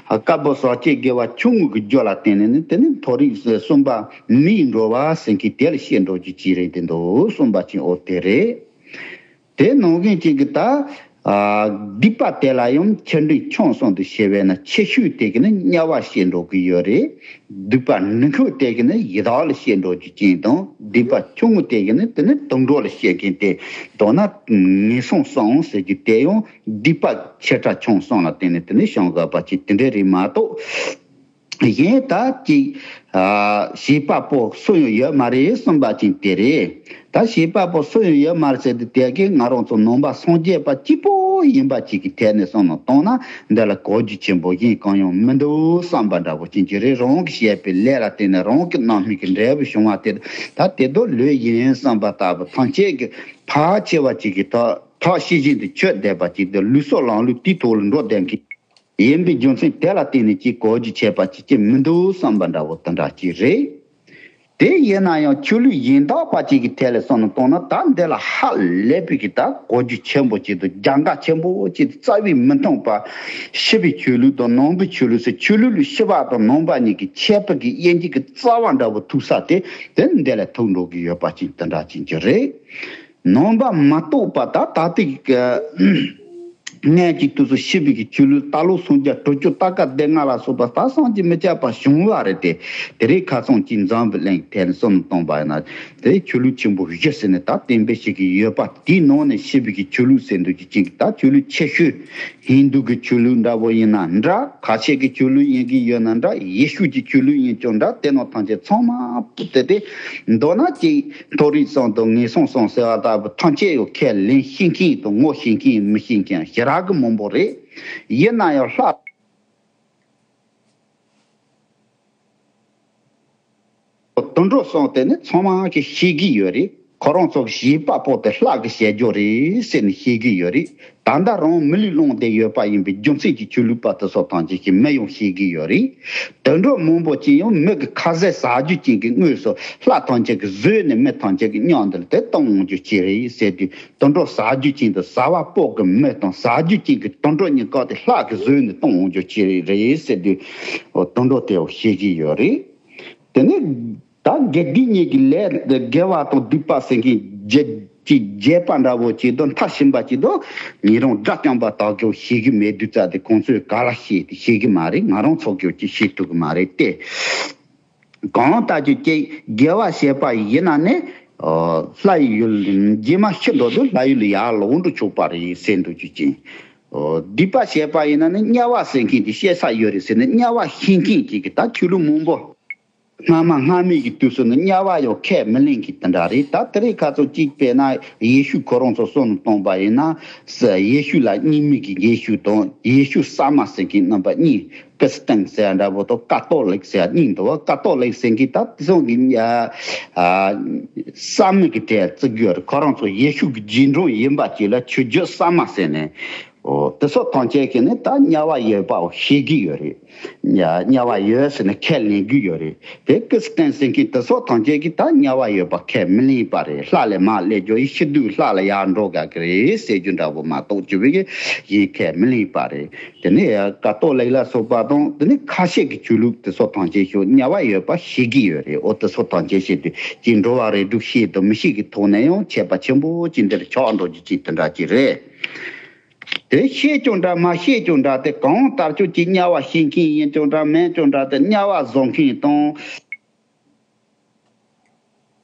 དཀར་པོ་ཟག་བཅས་དགེ་བ་ཆུང་ངུ་གི་རྒྱུ་ལ་བརྟེན་ནས་ནི་དེ་ནི་མཐོ་རིས་གསུམ་པ་མིའི་འགྲོ་བ་ཟེར་མཁན་དེ་ལ་བཤད་འགྲོ་རྒྱུ་ཅིག་རེད་དེ་འདུག་གསུངས་པ་ཅིག་འོ་དེ་རེད། དེ་ནང་བཞིན་ཅིག་གི་ད་ཨ་སྡིག་པ་དེ་ལ་ཡང་ཆེ་འབྲིང་ཆུང་གསུམ་དུ་ཕྱེ་བས་ན། ཆེ་ཤོས་དེ་གི་ནི་དམྱལ་བ་བཤད་འགྲོ་གི་ཡོད་རེད། སྡིག་པ་འབྲིང་ཤོས་དེ་གི་ནི་ཡི་དྭགས་ལ་བཤད་འགྲོ་རྒྱུ་ཅན་དང་། སྡིག་པ་ཆུང་ངུ་དེ་གི་ནི་དེ་ནི་དུད་འགྲོ་ལ་བཤད་མཁན་དེ། མདོར་ན་ངན་སོང་གསུམ་ཟེར་རྒྱུ་དེ་ཡང་སྡིག་པ་ཆེ་ཕྲ་ཆུང་གསུམ་ལ་བརྟེན་ནས་དེ་ནི་བྱུང་དགོས་པ་ཅིག་དེ་འདྲ་རེད་མ་གཏོགས། གཞན་ད་ཅིག་ཨ་བྱེད་པ་པོ་སུ་ཡང་ཡོད་མ་རེད་གསུངས་པ་ཅིག་དེ་རེད། ད་བྱེད་པ་པོ་སུ་ཡང་ཡོད་མ་རེད་ཟེར་དུས། དེ་གས་ང་རང་ཚོ་ནང་པ་སངས་རྒྱས་པ་གཅིག་པོ་ཡིན་པ་ཅིག་གི་ཐད་ནས་བསམ་བློ་བཏང་ན། འདི་ལ་གོ་རྒྱུ་ཆེན་པོ་གཞན་གང་ཡང་མི་འདུག་བསམ་པ་འདྲ་པོ་ཅན་གྱི་རེད། རང་གིས་བྱས་པའི་ལས་ལ་བརྟེན་ནས་རང་གི་རྣམ་སྨིན་གྱི་འབྲས་བུ་བྱུང་བ་དེ། ད་དེ་དག་ལོས་ཡིན་བསམ་པ་ལྟ་བུ་ཐམས་ཅད་ཀྱི་ཐག་ཆེ་བ་ཅིག་གི་ཐག་ཐག་ཤེས་བཞིན་དུ་ཆོད་བསྡད་པ་ཅིག་དང་། ལུགས་སྲོལ་ལམ་ལུགས་དེའི་ཐོག་ལ་འགྲོ་བསྡད་མཁན་ཡིན་པའི་རྒྱུ་མཚན་དེ་ལ་བརྟེན་ནས་ཅིག་གོ་རྒྱུ་བྱས་པ་ཅིག་ཅིག་མི་འདུག་བསམ་པ་འདྲ་བོ་དེ་འདྲ་ཅིག་རེད། དེ་ཡིན་ན་ཡང་ཆོས་ལུགས་གཞན་དག་པ་ཅིག་གི་ཐད་ལ་བསམ་བློ་བཏང་ན། ད་འདི་ལ་ཧ་ལས་པའི་གི་ད་གོ་རྒྱུ་ཆེན་པོ་ཅིག་དང་རྒྱལ་ཁ་ཆེན་པོ་ཅིག་དང་རྩ་བའི་མི་མཐུན་པ། ཤི་བའི་ཆོས་ལུགས་དང་ནང་པའི་ཆོས་ལུགས་ཟེར། ཆོས་ལུགས་ལ་ཤི་བ་དང་ནང་པ་གཉིས་ཀྱི་ཁྱད་པར་གྱི་དབྱེ་འབྱེད་ཀྱི་རྩ་བ་འདྲ་བོ་ཐུག་ས་དེ་དེ་འདི་ལ་ཐུག་འགྲོ་གི་ཡོད་པ་ཅིག་དེ་འདྲ་ཅིག་ཅིག་རེད། ནང་པ་མ་གཏོགས་པ་ད་ད་ལྟའི་གི་སྔོན་གྱི་དུས་སུ་ཤི་བའི་གི་ཆོས་ལུགས། ད་ལོ་སུམ་བརྒྱ་དྲུག་ཅུ་རེ་ལྔ་ལ་སོགས་པ་ད་བསམ་གྱིས་མི་ཁྱབ་པ་བྱུང་བ་རེད་དེ། དེ་རིང་ཁ་སང་ཅིག་འཛམ་བུ་གླིང་ཐད་ནས་བསམ་བློ་བཏང་བ་ཡིན་ན། དེ་ཆོས་ལུགས་ཆེན་པོ་བཞི་ཟེར་ནས་ད་གཏན་འབེབས་བྱེད་ཀྱི་ཡོད་པ། དེའི་ནང་ནས་ཤི་བའི་གི་ཆོས་ལུགས་ཟེར་འདུག་གི་ཅིག་ད་ཆོས་ལུགས་ཆེ་ཤོས་ཧིན་དུ་གི་ཆོས་ལུགས་འདྲ་བོ་ཡིན་ན་འདྲ། ཁ་ཆེ་གི་ཆོས་ལུགས་ཡིན་གྱི་ཡོད་ན་འདྲ། ཡེ་ཤུ་གི་ཆོས་ལུགས་ཡིན་ཀྱང་འདྲ། དེ་ནང་ཐམས་ཅད་ཚང་མ་དེ་དེ་མདོར་ན་ཅིག་མཐོ་རིས་གསུམ་དང་ངན་སོང་གསུམ་ཟེར་བ་ལྟ་བུ་ཐམས་ཅད་ཡོད། ཁས་ལེན་ཤེས་མཁན་དང་ངོ་ཤེས་མཁན་མི་ཤེས་མཁན་ཞེ་དྲག་གི་མང་པོ་རེད། ཡིན་ན་ཡང་ལྷ་དུད་འགྲོ་གསུམ་དེ་ནི་ཚང་མ་གིས་ཤེས་ཀྱི་ཡོད་རེད། ཁོ་རང་ཚོ་བྱིས་པ་པོ་དེ་ལྷ་གི་བྱེད་སྒོ་རེད་ཟེར་ནས་ཤེས་ཀྱི་ཡོད་རེད། ད་ལྟ་རང་མི་ལུས་བླངས་ཏེ་ཡོད་པ་ཡིན་པའི་རྒྱུ་མཚན་གྱིས་ཆོས་ལུགས་པ་དེ་ཚོ་ཐམས་ཅད་ཀྱིས་མི་ཡང་ཤེས་ཀྱི་ཡོད་རེད། དུད་འགྲོ་མང་པོ་ཅིག་ཡང་མི་གི་ཁ་ཟས་ཟ་རྒྱུ་ཅན་གྱི་དངོས་སུ་ལྷ་ཐམས་ཅད་ཀྱིས་བཟོས་ནས་མི་ཐམས་ཅད་ཀྱི་མཉམ་དུ་ལ་དེ་གཏོང་འོང་རྒྱུ་ཅིག་རེད་ཟེར་དུས། དུད་འགྲོ་ཟ་རྒྱུ་ཅན་དང་ཟ་བ་པོ་གི་མི་དང་ཟ་རྒྱུ་ཅན་གྱི་དུད་འགྲོ་གཉིས་ཀ་དེ་ལྷ་གིས་བཟོས་ནས་གཏོང་འོང་རྒྱུ་ཅིག་རེད་ཟེར་དུས། འོ་དུད་འགྲོ་དེ་ཤེས་ཀྱི་ཡོད་རེད། དེ་ནས་ད་དགེ་སྡིག་གཉིས་ཀྱི་ལས་དགེ་བ་དང་སྡིག་པ་ཟེར་མཁན་བརྗེ་ཅིག་བརྗེད་པ་འདྲ་བོ་ཅིག་དང་མཐའ་ཕྱིན་པ་ཅིག་དང་། ཉེ་རང་དགྲ་བཅོམ་པ་དག་གིས་ཤེས་ཀྱི་མེད་དུས་ཙམ་དེ་ཁོང་ཚོས་ག་ལ་ཤེས་ཏེ་ཤེས་ཀྱི་མ་རེད། ང་རང་ཚོ་གིས་ཅིག་ཤེས་ཐུབ་ཀྱི་མ་རེད་དེ། གང་ལྟར་ཀྱང་ཅིག་དགེ་བ་བྱས་པ་ཡིན་ན་ནི། ལྷ་ཡི་ཡུལ་རྗེས་མ་ཤི་འགྲོ་དུས་ལྷ་ཡུལ་ལ་ཡར་ལོག་འགྲོ་ཆོག་པ་རེད་ཟེར་འདུག་རྒྱུ་ཅན། སྡིག་པ་བྱས་པ་ཡིན་ན་ནི་དམྱལ་བ་ཟེར་མཁན་དེ་སྐྱེ་ས་ཡོད་རེད་ཟེར་ནས་དམྱལ་བ་ཤེས་མཁན་ཅིག་གིས་ད་ཆོས་ལུགས་མང་པོ། སྔ་མ་སྔ་མའི་གི་དུས་སུ་ནི་དམྱལ་བ་ཡང་ཁས་མི་ལེན་གི་དེ་འདྲ་རེད། ད་དེ་རིང་ཁ་སང་གཅིག་དཔེར་ན་ཡེ་ཤུ་ཁོ་རང་ཚོ་བསམ་བློ་གཏོང་པ་ཡིན་ན། ཡེ་ཤུ་ལ་རྙིང་མའི་གི་ཡེ་ཤུ་དང་ཡེ་ཤུ་གསར་མ་ཟེར་མཁན་རྣམ་པ་གཉིས། ཀི་རི་སི་ཏན་ཟེར་འདྲ་པོ་དང་ཀ་ཏོ་ལིག་ཟེར་གཉིས་འདུག་ཀ་ཏོ་ལིག་ཟེར་མཁན་ད་དེ་ཚོ་གི་གསར་མའི་གི་གྲས་བརྩི་གི་ཡོད་རེད། ཁོ་རང་ཚོ་ཡེ་ཤུ་གི་རྗེས་འབྲང་ཡིན་པ་ཅིག་ལ་ཆོས་བརྒྱུད་གསར་མ་ཟེར་ནས། འོ་དེ་ཚོ་ཐམས་ཅད་ཀྱིས་ནི་ད་དམྱལ་བ་ཡོད་པ་ཤེས་ཀྱི་ཡོད་རེད། དམྱལ་བ་ཡོད་ཟེར་ནས་ཁས་ལེན་གྱི་ཡོད་རེད། དེ་ཀི་རི་སི་ཏན་ཟེར་མཁན་དེ་ཚོ་ཐམས་ཅད་ཀྱིས་ད་དམྱལ་བ་ཡོད་པ་ཁས་མི་ལེན་པ་རེད། ལྷ་ལས་མར་སླེབས་རྒྱུ་ཡིན། ཤི་དུས་ལྷ་ལ་ཡར་འགྲོ་དགོས་ཀྱི་རེད་ཟེར་རྒྱུ་འདྲ་པོ་མ་གཏོགས་ཆོས་བརྒྱུད་གཞན་ཁས་མི་ལེན་པ་རེད། དེ་ནས་ཀ་ཏོ་ལིག་ལ་སོགས་པ་དང་དེ་ནས་ཁ་ཤས་ཀྱི་ཆོས་ལུགས་དེ་ཚོ་ཐམས་ཅད་ཤོག་དམྱལ་བ་ཡོད་པ་ཤེས་ཀྱི་ཡོད་རེད། འོ་དེ་ཚོ་ཐམས་ཅད་ཤེས་དུས་ཀྱི་འགྲོ་བ་རིགས་དྲུག་ཤེས་དང་མི་ཤེས་ཀྱི་ཐོག་ནས་ཡང་ཆད་པ་ཆེན་པོ་ཅིག་འདིར་ཆགས་འགྲོ་རྒྱུ་ཅིག་དེ་འདྲ་ཅིག་རེད། དེ་ཤེས་ཀྱང་འདྲ་མ་ཤེས་ཀྱང་འདྲ། དེ་གང་ལྟར་ཀྱང་ཅིག་དམྱལ་བ་ཤེས་མཁན་ཡིན་ཀྱང་འདྲ་མིན་ཀྱང་འདྲ། དེ་དམྱལ་བ་བཟོ་མཁན་དང་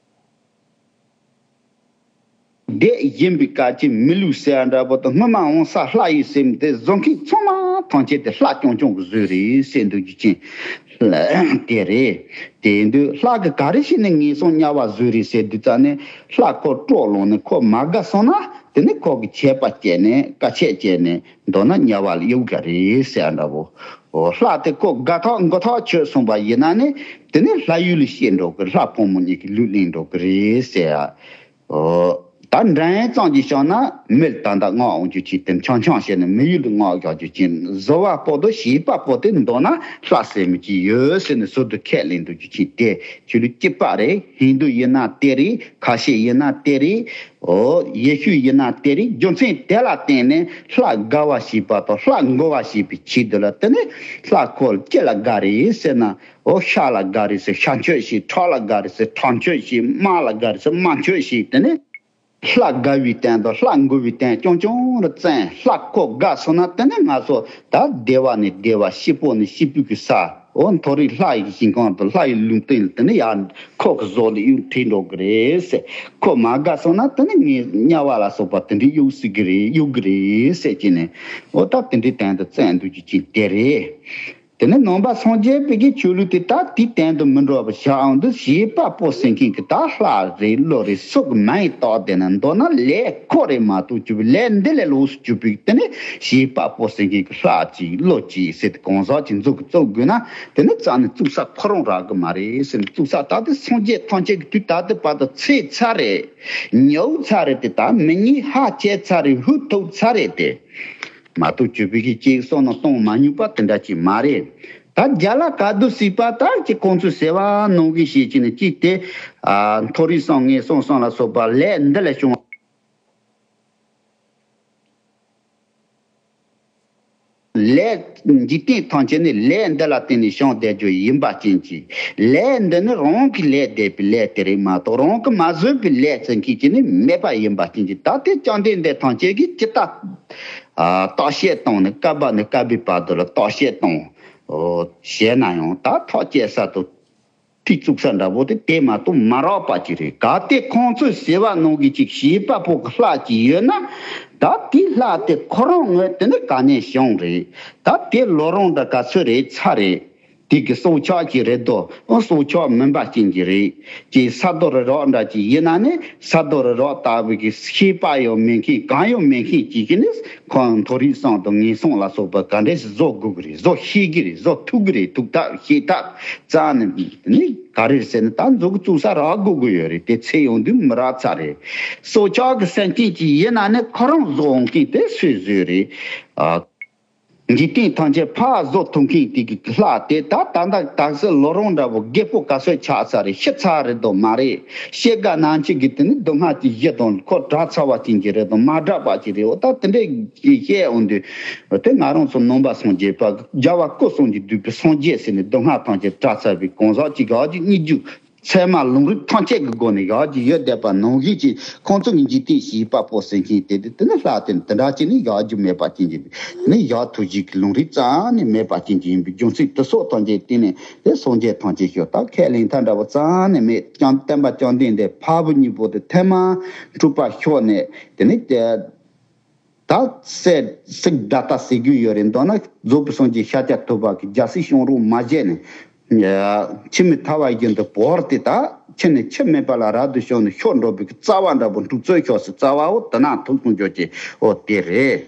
བསྡད་བཞིན་པའི་སྐབས་ཀྱི་མི་ལུས་ཟེར་བ་འདྲ་པོ་དང་སྔོན་མ་འོང་ས་ལྷ་ཡི་སེམས་དེ་བཟོ་མཁན་ཚང་མ་ཐམས་ཅད་དེ་ལྷ་རྐྱང་རྐྱང་གིས་བཟོས་རེད་ཟེར་འདུག་རྒྱུ་ཅན་དེ་རེད། དེ་ཡིན་དུས་ལྷ་གིས་ག་རེ་བྱས་ནས་ངན་སོང་དམྱལ་བ་བཟོས་རེད་ཟེར་དུས་ཙ་ནས། ལྷ་ཁོ་སྤྲོ་ལངས་ནས་ཁོ་མ་དགའ་སོང་ན་དེ་ནས་ཁོ་གིས་ཆད་པ་བཅད་ནས་བཀའ་ཆད་བཅད་ནས་མདོར་ན་དམྱལ་བ་ལ་གཡུག་ག་རེད་ཟེར་བ་འདྲ་པོ། འོ་ལྷ་དེ་ཁོ་དགའ་ཐག་མགུ་ཐག་ཆོད་སོང་པ་ཡིན་ན་ནི་དེ་ནས་ལྷ་ཡུལ་ལ་སྐྱེལ་འགྲོ་གི། ལྷ་ཕོ་མོ་གཉིས་ཀྱི་ལུས་ལེན་འགྲོ་གི་རེད་ཟེར་ཡ། འོ། ད་འགྲན་ཙམ་གྱིས་བཤད་ན་མི་ལ་ད་ལྟ་མངགས་འོང་རྒྱུ་ཅིག་དེ་འཆང་འཆང་བྱས་ནས་མི་ཡུལ་དུ་མངགས་བཞག་རྒྱུ་ཅིག་བཟོ་བ་པོ་དང་བྱིས་པ་པོ་དེ་མདོར་ན་ལྷ་ཟེར་མི་ཅིག་ཡོད་ཟེར་ནས་ཟུར་དུ་ཁས་ལེན་འདུག་རྒྱུ་ཅིག་དེ་ཆོས་ལུགས་གཅིག་པ་རེད། ཧིན་དུ་ཡིན་ན་དེ་རེད། ཁ་ཤས་ཡིན་ན་དེ་རེད། འོ་ཡེ་ཤུ་ཡིན་ན་དེ་རེད། རྒྱུ་མཚན་དེ་ལ་བརྟེན་ནས་ལྷ་དགའ་བ་བྱེད་པ་དང་ལྷ་མགུ་བ་བྱེད་པའི་ཆེད་དུ་ལ་དེ་ནས་ལྷ་ཁོ་ཅི་ལ་དགའ་རེད་ཟེར་ན། འོ་ཤ་ལ་དགའ་རེད་ཟེར་ཤ་མཆོད་བྱེད། ཁྲག་ལ་དགའ་རེད་ཟེར་ཁྲག་མཆོད་བྱེད། རྨ་ལ་དགའ་རེད་ཟེར་རྨ་མཆོད་བྱེད། དེ་ནས་ལྷ་དགའ་བའི་སྟེང་དང་ལྷ་མགུ་བའི་སྟེང་རྐྱང་རྐྱང་རེ་བཙན། ལྷ་ཁོ་དགའ་སོང་ན་དེ་ནས་ང་ཚོ་ད་བདེ་བ་ནས་བདེ་བ་སྐྱིད་པོ་ནས་སྐྱིད་པོ་གི་ས། འོ་མཐོ་རིས་ལྷ་ཡི་ཞིང་ཁམས་དང་ལྷ་ཡི་ལུང་བསྟན་ལ་དེ་ནས་ཡར་ཁོ་གི་བཟོ་ལ་གཡུག་ཁྲིད་འགྲོ་གི་རེད་ཟེར། ཁོ་མ་དགའ་སོང་ན་དེ་ནས་ངས་དམྱལ་བ་ལ་སོགས་པ་དེ་འདྲའི་གཡུག་སྲིད་གི་རེད། གཡུག་གི་རེད་ཟེར་གྱིས་ནས། འོ་ད་དེ་འདྲའི་སྟེང་དུ་བཙན་འདུག་རྒྱུ་ཅིག་དེ་རེད། དེ་ནས་ནང་པ་སངས་རྒྱས་པའི་གི་ཆོས་ལུགས་དེ་ད་དེའི་སྟེང་དུ་མི་འགྲོ་བར་བཞག་འོང་དུས་བྱིས་པ་པོ་ཟེར་མཁན་གྱི་ད་ལྷ་རེད་ཀླུ་རེད་སོགས་ཀྱི་མིང་བཏགས་བསྡད་ན་མདོར་ན་ལས་ཁོ་རེ་མ་གཏོགས་གྱུར་པའི་ལས་འདི་ལས་ལོགས་སུ་གྱུར་པའི་དེ་ནས་བྱིས་པ་པོ་ཟེར་མཁན་གྱི་ལྷ་གཅིག་ཀླུ་གཅིག་ཟེར་ཏེ་གང་ཟག་ཅིག་མཛུབ་ཀྱིས་བཙུགས་དགོས་ན་དེ་ནས་རྩ་ནས་བཙུགས་ས་ཁོ་རང་རག་གི་མ་རེད་ཟེར་ནས། བཙུགས་ས་ད་ལྟ་སངས་རྒྱས་ཐམས་ཅད་ཀྱི་དུས་ད་ལྟ་བར་དུ་ཚེ་ཚར་རེད། ཉེ་བོ་ཚར་རེད་དེ་ད་མི་ཉིད་ཧ་ཅད་ཚར་རེད། ཧུད་ཐུབ་ཚར་རེད་དེ། མ་གཏོགས་གྱུར་པའི་གི་ཅིག་བསམ་བློ་གཏོང་མ་མྱོང་པ་དེ་འདྲ་ཅིག་མ་རེད། ད་རྒྱ་ལ་ག་དུས་སྲིད་པ་ད་ཅིག་ཁོང་ཚོས་ཟེར་བ་ནང་བཞིན་བྱེད་ཀྱི་ནི་ཅིག་དེ། ཨ། མཐོ་རིས་གསུམ་ངན་སོང་གསུམ་ལ་སོགས་པ་ལས་འདི་ལ་བྱུང་བ། ལས། འཇིག་རྟེན་ཐམས་ཅད་ནི་ལས་འདི་ལ་བརྟེན་ནས་བྱུང་བསྡད་རྒྱུ་ཡིན་པ་ཅན་གྱི། ལས་འདི་ནི་རང་གིས་ལས་བསྡད་པའི་ལས་དེ་རེད་མ་གཏོགས། རང་གིས་མ་བཟོས་པའི་ལས་ཟེར་མཁན་གྱི་ནི་མེད་པ་ཡིན་པ་ཅན་གྱི། ད་དེ་བཅོམ་ལྡན་འདས་ཐམས་ཅད་ཀྱིས་ཇི་ལྟར། ཨ། བརྟག་དཔྱད་བཏང་ནས། བསྐལ་པ་ནས་བསྐལ་པའི་བར་དུ་ལ་བརྟག་དཔྱད་བཏང་། ཨོ། བྱས་ན་ཡང་ད་ཐག་བཅད་ས་དང་། ཐིག་བཙུགས་ས་འདྲ་པོ་དེ་དེ་མ་གཏོགས་མ་རག་པ་ཅིག་རེད། གལ་ཏེ་ཁོང་ཚོས་ཟེར་བ་ནང་བཞིན་ཅིག་བྱེད་པ་པོ་གི་ལྷ་ཅིག་ཡོད་ན། ད་དེའི་ལྷ་དེ་ཁོ་རང་ངོས་དེ་ནི་ག་ནས་བྱུང་རེད། ད་དེ་ལོ་རུང་འདྲ་ག་ཚོད་རེད། ཚར་རེད། དེ་གི་སྲོག་ཆགས་ཅིག་རེད་དོ། ཨོ། སྲོག་ཆགས་མིན་པ་ཅན་གྱི་རེད། ཅེས་ས་རྡོ་རི་རབ་འདྲ་ཅིག་ཡིན་ན་ནི། ས་རྡོ་རི་རབ་ལྟ་བུ་གི་ཤེས་པ་ཡང་མེད་མཁན། གང་ཡང་མེད་མཁན་ཅིག་གིས་ནི། ཁོང་མཐོ་རིས་གསུམ་དང་ངན་སོང་ལ་སོགས་པ་ག་འདྲས་སེ་བཟོ་དགོས་ཀྱི་རེད། བཟོ་ཤེས་ཀྱི་རེད། བཟོ་ཐུབ་ཀྱི་རེད། ཐུབ་ཐབས་ཤེས་ཐབས་རྩ་ནས་ནི་ག་རེ་ཟེར་ན། ད་མཛུབ་གུ་བཙུགས་ས་རག་དགོས་ཀྱི་ཡོད་རེད། དེ་ཚེ་ཡོང་དུས་མི་རག་ཚར་རེད། སྲོག་ཆགས་ཀྱི་སེམས་ཅན་ཅིག་ཡིན་ན་ནི་ཁོ་རང་བཟོ་འོང་མཁན་དེ་སུས་བཟོས་རེད། ཨ། འཇིག་རྟེན་ཐམས་ཅད་ཕར་བཟོ་ཐུབ་མཁན་དེ་གི་ལྷ་དེ་ད་ད་ད་དག་ས་ལོ་རུང་འདྲ་པོ་རྒད་པོ་ག་ཚོད་ཆགས་ཚར་རེད། ཤི་ཚར་རེད་དོ། མ་རེད། ཤི་དགའ་ནང་ཆེ་གི་དེ་ནི་སྡུག་བསྔལ་གྱི་གཞི་དང་ཁོ་བྲལ་ཚར་བ་ཅན་གྱི་རེད་དོ། མ་བྲལ་བ་ཅིག་རེད། འོ། ད་དེ་འདྲས་ཀྱི་བཤད་འོང་དུས། དེ་ང་རང་ཚོ་ནང་པ་སངས་རྒྱས་པ། རྒྱལ་བ་སྐུ་གསུམ་གྱིས་བསྡུས་པའི་སངས་རྒྱས་ཟེར་ནས་སྡུག་བསྔལ་ཐམས་ཅད་བྲལ་ཚར་བའི་གང་ཟག་ཅིག་ག་ཅིག་སྙིང་རྗེ། ཚད་མ་ལམ་རིམ་ཐམས་ཅད་ཀྱི་སྒོ་ནས་ཡག་ཅིག་ཡོད་བསྡད་པ་ནང་བཞིན་གྱི། ཁོང་ཚོ་གི་འཇིག་རྟེན་བྱིས་པ་པོ་ཟེར་མཁན་དེ། དེ་དེ་ནི་ལྷ་དེ་འདི་འདྲ་ཅིག་ནི་ཡག་རྒྱུ་མེད་པ་ཅན་གྱི། དེ་ནི་ཡག་ཐུགས་རྗེ་གི་ལམ་རིམ་རྩ་ནས་མེད་པ་ཅན་གྱི་ཡིན་པའི་རྒྱུ་མཚན་དེ་སོགས་ཐམས་ཅད་བརྟེན་ནས། དེ་སངས་རྒྱས་ཐམས་ཅད་ཤོག་ད་ཁས་ལེན་ཐབས་འདྲ་པོ་རྩ་ནས་མེད། བཅོམ། སྟོན་པ་བཅོམ་ལྡན་འདས་འཕགས་པ་སྙིང་པོ་དེ་ཐེངས་མ་དྲུག་པ་ཤོག་ནས། དེ་ནི་དེ། ད་སེ་སིག་དྷ་ཏ་ཟེར་རྒྱུ་ཡོད་རེད། མདོར་ན་རྫོགས་པའི་སངས་རྒྱས་ཤཱཀྱ་ཐུབ་པ་གི། རྒྱལ་སྲས་ཤིང་རུས་མ་བཞེས་ནས། ཨ། འཆི་མེད་ཐལ་བ་བཞིན་དུ་བོར་ཏེ། ད་འཆི་ནས་འཆི་མེད་པ་ལ་རབ་ཏུ་བྱུང་ནས་ཤོར་འགྲོ་བའི་གི་རྩ་བ་འདྲ་པོ། འཁྲུག་རྩོད་ཤོར་སའི་རྩ་བ། འོ། དེ་ན་ཐུག་སོང་ཆོག་ཅེས། འོ། དེ་རེད།